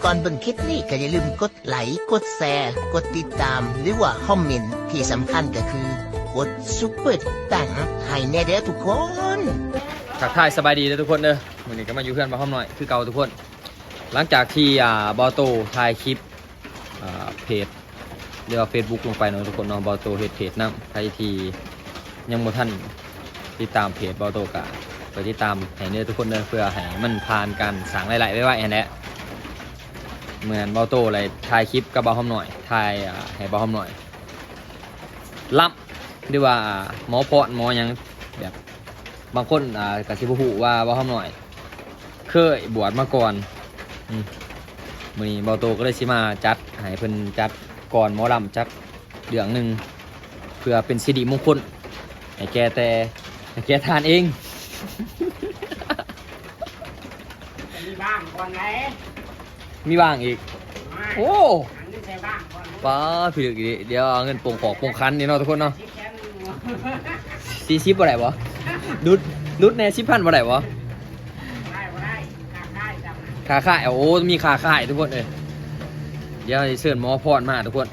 ກ່ອນເບິ່ງຄລິບນີ້ກໍຢ່າລືມກົດໄລ, ກົດແຊ, ກົດຕິດຕາມ ຫຼືວ່າຄອມເມັນ, ທີ່ສຳຄັນກໍຄືກົດຊຸບເປີຕັງໃຫ້ແດ່ເດີທຸກຄົນ. ທັກທາຍສະບາຍດີເດີທຸກຄົນເດີ. ມື້ນີ້ກໍມາຢູ່ເຮືອນບ່າວຫອມນ້ອຍຄືເກົ່າທຸກຄົນ. ຫຼັງຈາກທີ່ ອ່າ ບ່າວໂຕຖ່າຍຄລິບ ອ່າ ເພຈ ຫຼືວ່າເຟສບຸກລົງໄປເນາະທຸກຄົນເນາະ, ບ່າວໂຕເຮັດເພຈນຳ. ໃຜທີ່ຍັງບໍ່ທັນຕິດຕາມເພຈບ່າວໂຕກໍໄປຕິດຕາມໃຫ້ເດີທຸກຄົນເດີ ເພື່ອໃຫ້ມັນຜ່ານການສ້າງລາຍໄດ້ໄວໆຫັ້ນແຫຼະ. ເມື່ອນັ້ນບ່າວໂຕໄດ້ຖ່າຍຄລິບກັບບ່າວຫອມນ້ອຍ, ຖ່າຍ ອ່າ ໃຫ້ບ່າວຫອມນ້ອຍລຳ ຫຼືວ່າໝໍພອນໝໍຫຍັງ ແບບບາງຄົນ ອ່າ ກໍຊິບໍ່ຮູ້ວ່າບ່າວຫອມນ້ອຍ ເຄີຍບວດມາກ່ອນ. ອືມ ມື້ນີ້ບ່າວໂຕກໍເລີຍຊິມາຈັດໃຫ້ເພິ່ນຈັດກ່ອນໝໍລຳຈັກເລື່ອງໜຶ່ງ ເພື່ອເປັນສິລິມົງຄົນໃຫ້ແກ່ແຕ່ ໃຫ້ແກ່ທ່ານເອງ. ມີບ້າງກ່ອນໄດ໋ ມີບ້າງອີກ. ໂອ້ ອັນນີ້ໃສ່ບ້າງກ່ອນ ປ້າ ພິລຶກອີ່ຫຼີ. ດຽວເອົາເງິນປົງຂອກປົງຂັນນີ້ເນາະທຸກຄົນເນາະ. ສີ່ສິບບໍ່ໄດ້ບໍ່? ຫຼຸດ ຫຼຸດແດ່ສິບພັນບໍ່ໄດ້ບໍ່? ໄດ້ບໍ່ໄດ້ ຄ່າຄ້າຍຈຳ ຄ່າຄ້າຍ. ໂອ້ ມີຄ່າຄ້າຍທຸກຄົນເອີຍ. ດຽວຊິເຊີນໝໍພອນມາທຸກຄົນ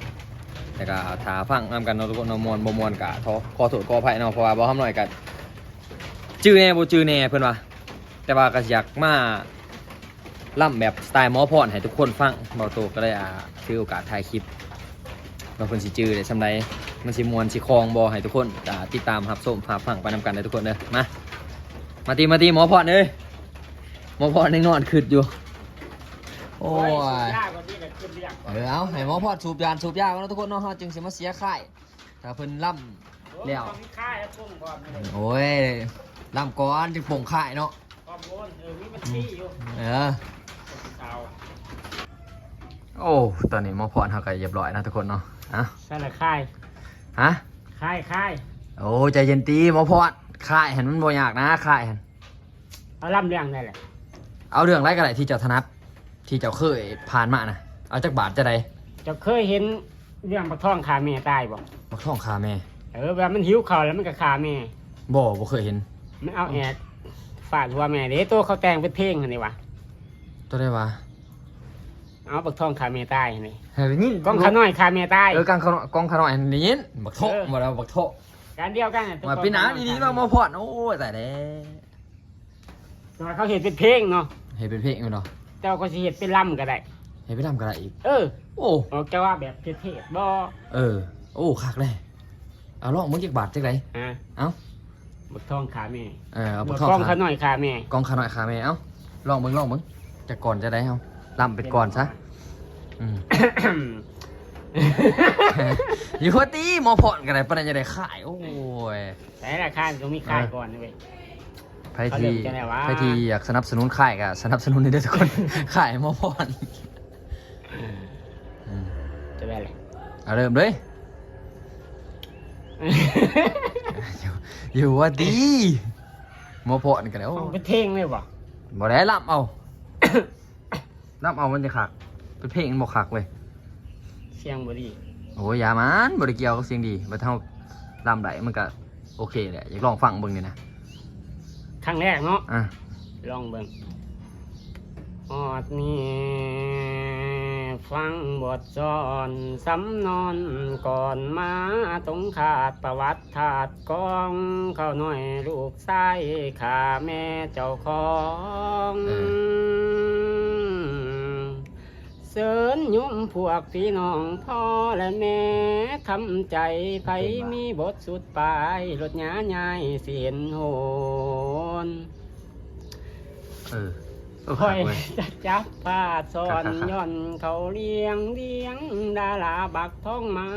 ແລ້ວກໍຖ້າຟັງນຳກັນເນາະທຸກຄົນເນາະ. ມ່ວນບໍ່ມ່ວນກໍຂໍ ຂໍໂທດຂໍອະໄພເນາະ ເພາະວ່າບ່າວຫອມນ້ອຍກໍຈື່ແດ່ບໍ່ຈື່ແດ່ເພິ່ນວ່າ ແຕ່ວ່າກໍຢາກມາ ລຳແບບສະໄຕໝໍພອນໃຫ້ທຸກຄົນຟັງ. ບ່າວໂຕກໍເລີຍ ອ່າ ຖືໂອກາດຖ່າຍຄລິບ ວ່າເພິ່ນຊິຈື່ໄດ້ສ່ຳໃດ ມັນຊິມ່ວນຊິຄ່ອງບໍ່ ໃຫ້ທຸກຄົນ ອ່າ ຕິດຕາມຮັບຊົມຮັບຟັງໄປນຳກັນເດີທຸກຄົນເດີ. ມາ ມາຕິ ມາຕິ ໝໍພອນເອີຍ. ໝໍພອນຍັງນອນຄຶດຢູ່. ໂອ້ຍ ເອີ ເອົາ ໃຫ້ໝໍພອນສູບຢາ ສູບຢາກ່ອນເນາະທຸກຄົນເນາະ ເຮົາຈຶ່ງຊິມາເສຍຄ້າຍ. ຖ້າເພິ່ນລຳແລ້ວ ໂອ້ຍ ລຳກ່ອນຈຶ່ງປົງຄ້າຍເນາະ. ເອີ ໂອ້ ຕອນນີ້ໝໍພອນເຮົາກໍຮຽບຮ້ອຍເນາະທຸກຄົນເນາະ. ເອົ້າ ໃສ່ລະຄ້າຍ ຮະ ຄ້າຍ ຄ້າຍ. ໂອ້ ໃຈເຢັນຕິໝໍພອນ ຄ້າຍຫັ້ນມັນບໍ່ຍາກນະ ຄ້າຍຫັ້ນ. ເອົາລຳເລື່ອງໃດແຫຼະ? ເອົາເລື່ອງໃດກໍໄດ້ທີ່ເຈົ້າຖະໜັດ ທີ່ເຈົ້າເຄີຍຜ່ານມານະ. ເອົາຈັກບາດຈະໄດ້? ເຈົ້າເຄີຍເຫັນເລື່ອງບັກທອງຂ້າແມ່ຕາຍບໍ່? ບັກທອງຂ້າແມ່? ເອີ ແບບມັນຫິວເຂົ້າແລ້ວມັນກໍຂ້າແມ່. ບໍ່ ບໍ່ເຄີຍເຫັນ. ມັນເອົາແອກຟາດຫົວແມ່ເດ້. ໂຕເຂົາແຕ່ງເປັນເພງຫັ້ນເດ້ຫວາ. ໂຕໃດຫວາ? ເອົາບັກທອງຂ້າແມ່ຕາຍຫັ້ນເດ້. ເອີ ໄດ້ຍິນ ກອງຂ້ານ້ອຍຂ້າແມ່ຕາຍ. ເອີ ກອງຂ້ານ້ອຍ ກອງຂ້ານ້ອຍຫັ້ນໄດ້ຍິນ. ບັກໂທ ເອີ ບໍ່ໄດ້ບັກໂທ ການດຽວກັນ. ມາເປັນຫຍັງດີໆ ມາໝໍພອນ. ໂອ້ຍ ຕາຍແລ້ວ. ແຕ່ວ່າເຂົາເຮັດເປັນເພງເນາະ ເຮັດເປັນເພງແມ່ນບໍ່? ແຕ່ວ່າເຂົາຊິເຮັດເປັນລຳກໍໄດ້ ເຮັດເປັນລຳກໍໄດ້ອີກ. ເອີ ໂອ້ ອອກຈະວ່າແບບເທດໆບໍ່? ເອີ ໂອ້ ຄັກເດ້. ເອົາລອງເບິ່ງຈັກບາດ ຈັ່ງໃດ? ຮະ ເອົ້າ ບັກທອງຂ້າແມ່. ເອີ ເອົາບັກທອງ ກອງຂ້ານ້ອຍຂ້າແມ່ ກອງຂ້ານ້ອຍຂ້າແມ່. ເອົ້າ ລອງເບິ່ງ ລອງເບິ່ງ ຈັກກ່ອນຈະໄດ້. ເອົາ ລຳເປັນກ່ອນຊະ. ອືມ ຢູ່ວ່າຕິ ໝໍພອນກໍໄດ້ ປານນັ້ນຈະໄດ້ຂາຍ. ໂອ້ຍ ໃສ່ລະຄານກໍມີຂາຍ ເອີ ກ່ອນເວີຍ. ໃຜທີ່ ເຂົາເລີ່ມຈັ່ງໃດຫວາ? ໃຜທີ່ຢາກສະໜັບສະໜູນຄ້າຍກໍສະໜັບສະໜູນໄດ້ເດີທຸກຄົນ ຄ້າຍໝໍພອນ. ອືມ ຈະໄດ້ແຫຼະ ເອົາເລີ່ມເລີຍ. ຢູ່ ຢູ່ວ່າຕິ ໝໍພອນກໍໄດ້. ໂອ້ ເປັນເພງເລີຍບໍ່? ບໍ່ໄດ້ ລຳເອົາ. ນຳເອົາມັນຈະຄັກ ເປັນເພງມັນບໍ່ຄັກເວີຍ ສຽງບໍ່ດີ. ໂອ້ຍ ຢ່າມັນ ບໍ່ໄດ້ກ່ຽວກັບສຽງດີ ບັດເຮົາລຳໄດ້ມັນກະໂອເຄແຫຼະ. ຢາກລອງຟັງເບິ່ງນີ້ນະ ຄັ້ງແລກເນາະ. ອ່າ ລອງເບິ່ງ. ຮອດນີ້ຟັງບົດສອນສຳນອນກ່ອນ ມາຕົງຄາດປະຫວັດ ທາດກອງເຂົ້ານ້ອຍລູກຊາຍຂ້າແມ່ເຈົ້າຂອງ. ເອີ ເຊີນໂຍມພວກພີ່ນ້ອງພໍ່ ແລະ ແມ່ທຳໃຈ ໃຜມີບົດສຸດປາຍ ລົດຫຍ້າຍາຍຊິເຫັນໂຫນ. ເອີ ເອີ ຂ້ອຍຈະຈັບຜ້າຊ້ອນ ຍ້ອນເຂົາລ້ຽງ ລ້ຽງດາລາບັກທອງມາ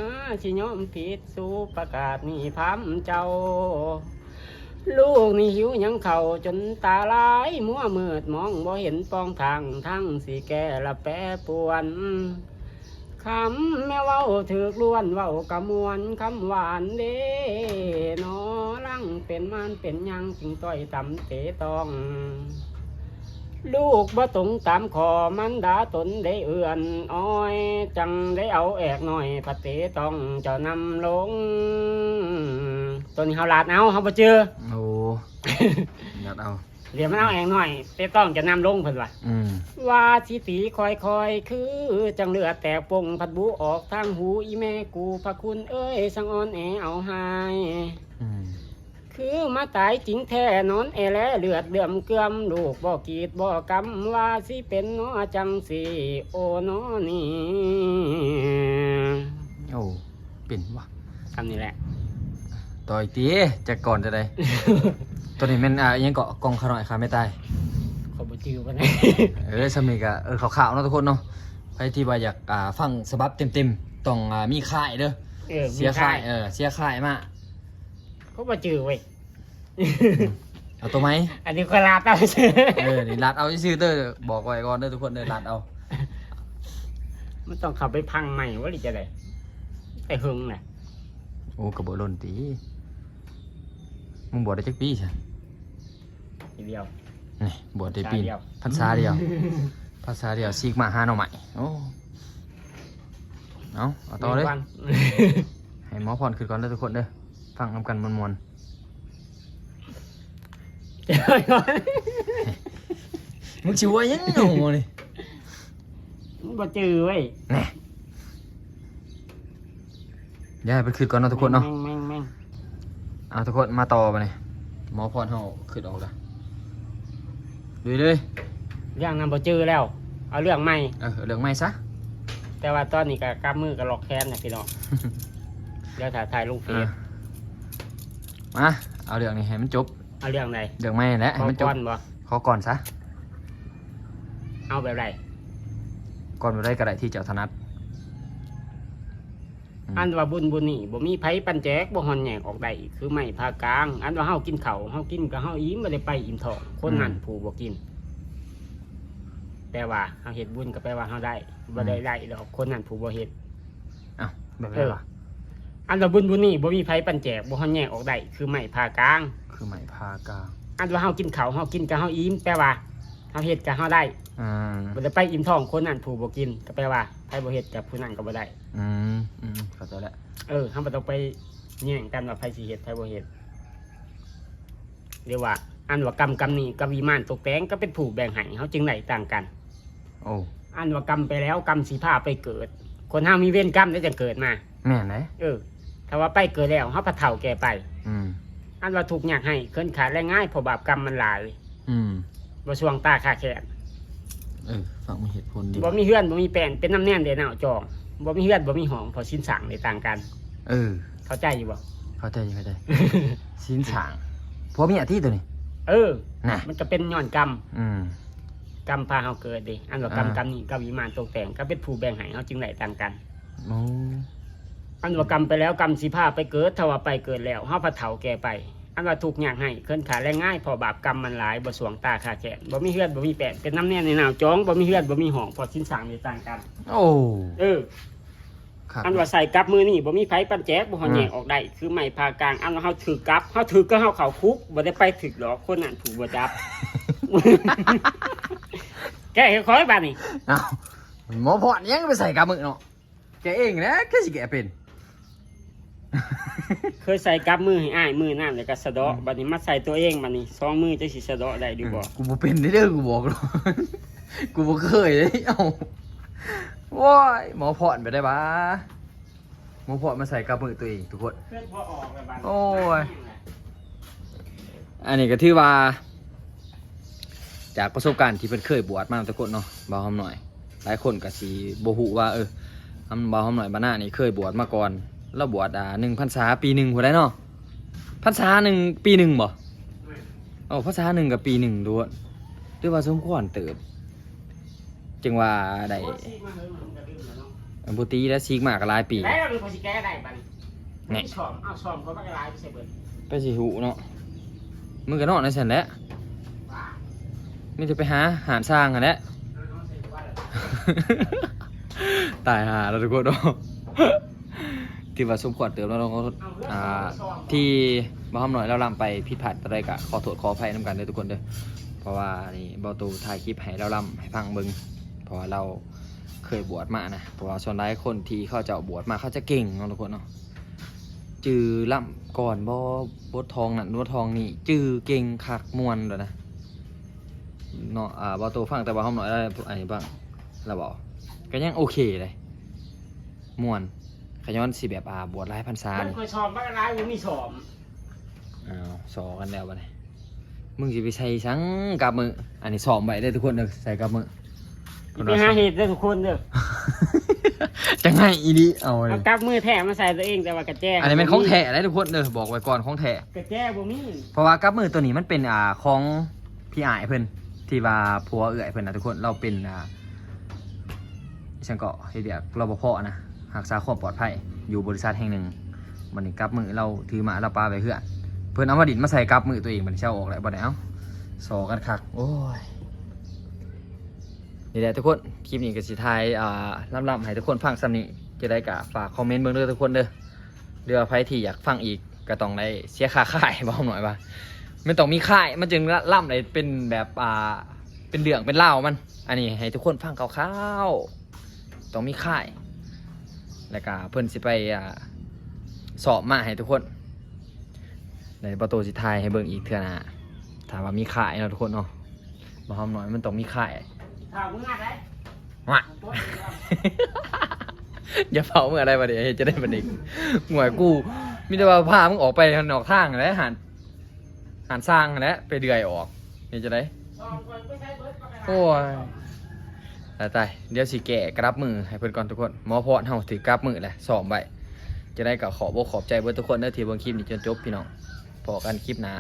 ຊິຍອມຜິດສູ່ປະກາດນີ້ພາມເຈົ້າ. ລູກນີ້ຫິວຫຍັງເຂົ້າຈົນຕາລາຍ ມົວມືດມອງບໍ່ເຫັນປອງທາງ ທາງຊິແກ້ລະແປປວນ. ຄຳແມ່ເວົ້າຖືກລ້ວນ ເວົ້າກະມ່ວນຄຳຫວານເດ້ ໜໍ່ລັງເປັນມານເປັນຫຍັງ ຈຶ່ງຕ້ອຍຕຳເຕະຕ້ອງ. ລູກບໍ່ຕົງຕາມຂໍ້ ມານດາຕົນໄດ້ເອື້ອນອ້ອຍ ຈັ່ງໄດ້ເອົາແອກນ້ອຍ ພະເຕະຕ້ອງເຈົ້ານຳລົງ. ຕົວນີ້ເຮົາລາດເອົາ ເຮົາບໍ່ຈື່. ໂອ້ ລາດເອົາ. ດຽວມັນເອົາແອງນ້ອຍເຕະຕ້ອງຈະນຳລົງ ເພິ່ນວ່າ. ອືມ ວ່າຊິຕີຄ່ອຍໆ ຄືຈັ່ງເລືອດແຕກປົ່ງ ພັດບຸອອກທາງຫູ ອີແມ່ກູພະຄຸນເອີຍ ຊ່າງອ່ອນແອເອົາຮ້າຍ. ອືມ ຄືມາຕາຍຈິງແທ້ນອນແອແລ ເລືອດເຫຼື້ອມເກືອມ ລູກບໍ່ກີດບໍ່ກຳ ວ່າຊິເປັນນໍຈັ່ງຊີ້ ໂອ້ນໍນີ້. ໂອ້ ເປັນຫວະ ສ່ຳນີ້ແຫຼະ. ຕໍ່ອີກຕິ ຈັກກ່ອນຈະໄດ້. ໂຕນີ້ແມ່ນ ອ່າ ອີຫຍັງເກາະ ກອງຂ້ານ້ອຍຂ້າແມ່ຕາຍ ຂ້ອຍບໍ່ຈື່ປານໃດ. ເອີ ສ່ຳນີ້ກະ ເອີ ຄ່າວໆເນາະທຸກຄົນເນາະ. ໃຜທີ່ວ່າຢາກ ອ່າ ຟັງສະບັບເຕັມໆ ຕ້ອງ ອ່າ ມີຄ້າຍເດີ. ເອີ ເສຍຄ້າຍ ມີຄ້າຍ ເອີ ເສຍຄ້າຍມາ. ຂ້ອຍບໍ່ຈື່ເວີຍ. ເອົາໂຕໃໝ່ ອັນນີ້ຂ້ອຍລາດເອົາຊື່. ເອີ ນີ້ລາດເອົາຊື່ເດີ ບອກໄວ້ກ່ອນເດີທຸກຄົນເດີ ລາດເອົາ. ມັນຕ້ອງເຂົ້າໄປພັງໃໝ່ບໍ່ ຫຼືຈັ່ງໃດ? ແຕ່ເຫິງນະ. ໂອ້ ກໍບໍ່ດົນຕິ. ມຶງບວດໄດ້ຈັກປີຊະ? ປີດຽວ. ນີ້ ບວດໄດ້ປີ ພັນສາດຽວ ພັນສາດຽວ ພັນສາດຽວ ສີກໝາກຫາໜໍ່ໄມ້. ໂອ້ ເອົາ ເອົາຕໍ່ເລີຍ. ໃຫ້ໝໍພອນຂຶ້ນກ່ອນເດີທຸກຄົນເດີ ຟັງນຳກັນມ່ວນໆ. ມຶງຊິຫົວຫຍັງເອົານີ້? ບໍ່ຈື່ເວີຍ. ແນ່ ດຽວໃຫ້ເພິ່ນຄິດກ່ອນເນາະທຸກຄົນເນາະ. ແມ່ງໆໆ ເອົາທຸກຄົນມາຕໍ່ບາດນີ້ ໝໍພອນເຮົາຄິດອອກລະ ລຸຍເລີຍ. ເລື່ອງນັ້ນບໍ່ຈື່ແລ້ວ ເອົາເລື່ອງໃໝ່. ເອີ ເອົາເລື່ອງໃໝ່ຊະ. ແຕ່ວ່າຕອນນີ້ກໍກຳມືກັບລັອກແຂນນະພີ່ນ້ອງ. ດຽວຖ້າຖ່າຍລົງເຟສ. ອ່າ ມາ ເອົາເລື່ອງນີ້ໃຫ້ມັນຈົບ. ເອົາເລື່ອງໃດ? ເລື່ອງໃໝ່ແຫຼະ ໃຫ້ມັນຈົບ. ຂໍກ່ອນບໍ່? ຂໍກ່ອນຊະ. ເອົາແບບໃດ? ກ່ອນແບບໃດກໍໄດ້ທີ່ເຈົ້າຖະໜັດ. ອືມ ອັນວ່າບຸນບຸນນີ້ ບໍ່ມີໃຜປັນແຈກ ບໍ່ຮ່ອນແຍກອອກໄດ້ ຄືໄມ້ຜ່າກາງ. ອັນວ່າເຮົາກິນເຂົ້າ ເຮົາກິນກໍເຮົາອີ່ມ ບໍ່ໄດ້ໄປອີ່ມທ້ອງ ຄົນນັ້ນ ອືມ ຜູ້ບໍ່ກິນ. ແປວ່າເຮົາເຮັດບຸນກໍແປວ່າເຮົາໄດ້ ບໍ່ໄດ້ ອືມ ໄດ້ດອກ ຄົນນັ້ນຜູ້ບໍ່ເຮັດ. ອ້າວ ແບບໃດວະ? ເອີ ອັນວ່າບຸນບຸນນີ້ ບໍ່ມີໃຜປັນແຈກ ບໍ່ຮ່ອນແຍກອອກໄດ້ ຄືໄມ້ຜ່າກາງ ຄືໄມ້ຜ່າກາງ. ອັນວ່າເຮົາກິນເຂົ້າ ເຮົາກິນກໍເຮົາອີ່ມ ແປວ່າເຮົາເຮັດກໍເຮົາໄດ້ ອືມ ບໍ່ໄດ້ໄປອີ່ມທ້ອງຄົນນັ້ນຜູ້ບໍ່ກິນ ກໍແປວ່າໃຜບໍ່ເຮັດກັບຜູ້ນັ້ນກໍບໍ່ໄດ້. ອືມ ອືມ ເຂົ້າໃຈແລ້ວ. ເອີ ເຮົາບໍ່ຕ້ອງໄປແຍ່ງກັນວ່າໃຜຊິເຮັດ ໃຜບໍ່ເຮັດ. ຫຼືວ່າ ອັນວ່າກຳ ກຳນີ້ກັບວິມານຕົກແຕ່ງ ກໍເປັນຜູ້ແບ່ງໃຫ້ ເຮົາຈຶ່ງໄດ້ຕ່າງກັນ. ໂອ້ ອັນວ່າກຳໄປແລ້ວ ກຳຊິພາໄປເກີດ. ຄົນເຮົາມີເວນກຳໄດ້ຈັ່ງເກີດມາ. ແມ່ນເດ້. ເອີ ຖ້າວ່າໄປເກີດແລ້ວ ເຮົາພັດເຖົ້າແກ່ໄປ. ອືມ ອັນວ່າທຸກຍາກໄຮ້ ເຂີນຂາດແລະງ່າຍ ເພາະບາບກຳມັນຫຼາຍ. ອືມ ບໍ່ຊ່ວງຕາຄາແຄ້ນ. ເອີ ຟັງມີເຫດຜົນດີ. ບໍ່ມີເຮືອນ ບໍ່ມີແປ້ນ ເປັນນ້ຳແນມແດ່ໜາວຈອງ. ບໍ່ມີເຮືອນ ບໍ່ມີຫ້ອງ ເພາະສິນສ້າງໄດ້ຕ່າງກັນ. ເອີ ເຂົ້າໃຈຢູ່ບໍ່? ເຂົ້າໃຈຢູ່ ເຂົ້າໃຈ. ສິນສ້າງ ຜົວເມຍຕິໂຕນີ້. ເອີ ນະ ມັນກໍເປັນຍ້ອນກຳ. ອືມ ກຳພາເຮົາເກີດເດ້. ອັນວ່າກຳ ອ່າ ກຳນີ້ ກຳວິມານຕົກແຕ່ງ ກໍເປັນຜູ້ແບ່ງໃຫ້ ເຮົາຈຶ່ງໄດ້ຕ່າງກັນ. ໂອ້ ອັນວ່າກຳໄປແລ້ວ ກຳຊິພາໄປເກີດ. ຖ້າວ່າໄປເກີດແລ້ວ ເຮົາພັດເຖົ້າແກ່ໄປ. ອັນວ່າທຸກຍາກໄຮ້ ເຂີນຂາດແລະງ່າຍ ເພາະບາບກຳມັນຫຼາຍ ບໍ່ຊ່ວງຕາຄາແຄ້ນ. ບໍ່ມີເຮືອນ ບໍ່ມີແປ້ນ ເປັນນ້ຳແນມແດ່ໜາວຈອງ. ບໍ່ມີເຮືອນ ບໍ່ມີຫ້ອງ ເພາະສິນສ້າງໄດ້ຕ່າງກັນ. ໂອ້ ເອີ ຄັກ. ອັນວ່າໃສ່ກັບມື້ນີ້ ບໍ່ມີໃຜປັນແຈກ ບໍ່ຮ່ອນແຍກອອກໄດ້ ອືມ ຄືໄມ້ຜ່າກາງ. ອັນວ່າເຮົາຖືກກັບ ເຮົາຖືກກໍເຮົາເຂົ້າຄຸກ ບໍ່ໄດ້ໄປຖືກດອກ ຄົນນັ້ນຜູ້ບໍ່ຈັບ. ແກ້ໃຫ້ຂ້ອຍບາດນີ້. ເອົ້າ ໝໍພອນຫຍັງໄປໃສ່ກັບມື້ເນາະ. ແກະເອງແຫຼະ ຄືຊິແກະເປັນ. ເຄີຍໃສ່ກັບມືໃຫ້ອ້າຍມື້ນັ້ນ ແລ້ວກໍສະເດາະ. ອືມ ບັດນີ້ມາໃສ່ຕົວເອງ ບັດນີ້ສອງມືຈັກຊິສະເດາະໄດ້ຫຼືບໍ່? ອືມ ກູບໍ່ເປັນເດ້ ກູບອກໂລດ ກູບໍ່ເຄີຍເດ້. ເອົ້າ ໂອ້ຍ ໝໍພອນໄປໄດ້ຫວາ? ໝໍພອນມາໃສ່ກັບມືຕົວເອງທຸກຄົນ. ໂອ້ຍ ອັນນີ້ກໍຖືວ່າ ຈາກປະສົບການທີ່ເພິ່ນເຄີຍບວດມານຳແຕ່ຄົນເນາະ ບ່າວຫອມນ້ອຍ. ຫຼາຍຄົນກໍຊິບໍ່ຮູ້ວ່າ ເອີ ອຳ ບ່າວຫອມນ້ອຍບ້ານນານີ້ເຄີຍບວດມາກ່ອນ. ລາວບວດ ອ່າ ໜຶ່ງພັນສາປີໜຶ່ງພຸ້ນໃດເນາະ. ພັນສາໜຶ່ງປີໜຶ່ງບໍ່? ໂອ້ ພັນສາໜຶ່ງກໍປີໜຶ່ງໂລດ. ຖືວ່າສົມຄວນເຕີບ ຈຶ່ງວ່າໄດ້. ບໍ່ຕີແລ້ວ ສີກມາກໍຫຼາຍປີ. ແລ້ວມັນກໍຊິແກ້ໄດ້ບັດນີ້. ນີ້ ຊ້ອມ ເອົາຊ້ອມກໍມັນກໍຫຼາຍໄປໃສ່ເບິດ ໄປຊິຮູ້ເນາະ. ມຶງກໍນອນໃນຊັ້ນແຫຼະ ມີແຕ່ໄປຫາຮ້ານຊ່າງຫັ້ນແຫຼະ. ຕາຍຫ່າແລ້ວທຸກຄົນເນາະ. ຖືວ່າສົມຄວນເຕີບແລ້ວເນາະ. ອ່າ ທີ່ບ່າວຫອມນ້ອຍລາວລຳໄປຜິດພາດຕົວໃດກໍຂໍໂທດຂໍອະໄພນຳກັນເດີທຸກຄົນເດີ. ເພາະວ່ານີ້ບ່າວໂຕຖ່າຍຄລິບໃຫ້ລາວລຳໃຫ້ຟັງເບິ່ງ ເພາະວ່າລາວ ເຄີຍບວດມານະ. ເພາະວ່າສ່ວນຫຼາຍຄົນທີ່ເຂົາເຈົ້າບວດມາ ເຂົາຈະເກັ່ງເນາະທຸກຄົນເນາະ. ຈື່ລຳກ່ອນບໍ່ ບົດທອງນັ້ນບົດທອງນີ້ ຈື່ເກັ່ງຄັກມ່ວນໂລດນະ. ເນາະ ອ່າ ບໍ່ໂຕຟັງ ແຕ່ວ່າຫອມໜ້ອຍ ອັນນີ້ຟັງລະເວົ້າ ກໍຍັງໂອເຄເດ້ ມ່ວນ ຂະຍ້ອນຊິແບບ ອ່າ ບວດຫຼາຍພັນສາ ມັນ ນີ້ ຂ້ອຍຊ້ອມບັກຫຼາຍ ບໍ່ມີຊ້ອມ. ອ້າວ ສໍກັນແລ້ວບັດນີ້ ມຶງຊິໄປໃສ່ສັງກັບມື? ອັນນີ້ຊ້ອມໄວ້ເດີທຸກຄົນເດີ ໃສ່ກັບມື. ຊິໄປຫາເຮັດເດີທຸກຄົນເດີ ຈັງໃຫ້ອີ່ຫຼີ. ເອົາ ເອົາກັບມືແທ້ມາໃສ່ຕົວເອງ ແຕ່ວ່າກະແຈ ອັນນີ້ແມ່ນຂອງແທ້ເດ້ທຸກຄົນເດີ ບອກໄວ້ກ່ອນ ຂອງແທ້ ກະແຈບໍ່ມີ. ເພາະວ່າກັບມືຕົວນີ້ມັນເປັນ ອ່າ ຂອງພີ່ອ້າຍເພິ່ນ ທີ່ວ່າຜົວເອື້ອຍເພິ່ນນະທຸກຄົນ ລາວເປັນ ອ່າ ອີ່ຫຍັງເກາະ ເຮັດວຽກ ລປພ ນະ ຮັກສາຄວາມປອດໄພຢູ່ບໍລິສັດແຫ່ງໜຶ່ງ. ບັດນີ້ກັບມືລາວຖືມາ ລາວປະໄວ້ເຮືອນ ເພິ່ນເອົາມາດິນມາໃສ່ກັບມືຕົວເອງ. ບັດນີ້ຊິເອົາອອກແລ້ວ ບໍ່ໄດ້ເອົາ ສໍກັນຄັກ. ໂອ້ຍ ນີ້ແຫຼະທຸກຄົນ ຄລິບນີ້ກໍຊິຖ່າຍ ອ່າ ລຳໆໃຫ້ທຸກຄົນຟັງສ່ຳນີ້. ຈັ່ງໃດກໍຝາກຄອມເມັນເບິ່ງເດີທຸກຄົນເດີ ຫຼືວ່າໃຜທີ່ຢາກຟັງອີກກໍຕ້ອງໄດ້ເສຍຄ່າຄ້າຍ. ເວົ້າໜ້ອຍວ່າ ມັນຕ້ອງມີຄ້າຍ ມັນຈຶ່ງລຳໄດ້ເປັນແບບ ອ່າ ເປັນເລື່ອງເປັນລາວມັນ. ອັນນີ້ໃຫ້ທຸກຄົນຟັງຄ່າວໆ ຕ້ອງມີຄ້າຍ ແລ້ວກະເພິ່ນຊິໄປ ອ່າ ຊ້ອມມາໃຫ້ທຸກຄົນ. ແລ້ວບໍ່ໂຕຊິຖ່າຍໃຫ້ເບິ່ງອີກເທື່ອໜ້າ ຖ້າວ່າມີຄ້າຍເນາະທຸກຄົນເນາະ. ບໍ່ຫອມໜ້ອຍມັນຕ້ອງມີຄ້າຍ ຖ້າເມືອໄດ້ ຫວະ ຢ່າເຝົ້າເມືອໄດ້ບັດນີ້ ເຮັດຈັ່ງໃດບັດນີ້? ໂອ້ຍ ກູມີແຕ່ວ່າພາມຶງອອກໄປນອກທາງແຫຼະ ຫານ ຫານຊ່າງຫັ້ນແຫຼະ ໄປເດືອຍອອກ ເຮັດຈັ່ງໃດ? ໂອ້ຍ ຕາຍໆ ດຽວຊິແກ້ກັບມືໃຫ້ເພິ່ນກ່ອນທຸກຄົນ. ໝໍພອນເຮົາຖືກກັບມືແຫຼະ ຊ້ອມໄວ້. ຈັ່ງໃດກໍຂອບອົກຂອບໃຈເບິດທຸກຄົນເດີ ທີ່ເບິ່ງຄລິບນີ້ຈົນຈົບ ພີ່ນ້ອງ. ພໍ້ກັນຄລິບໜ້າ.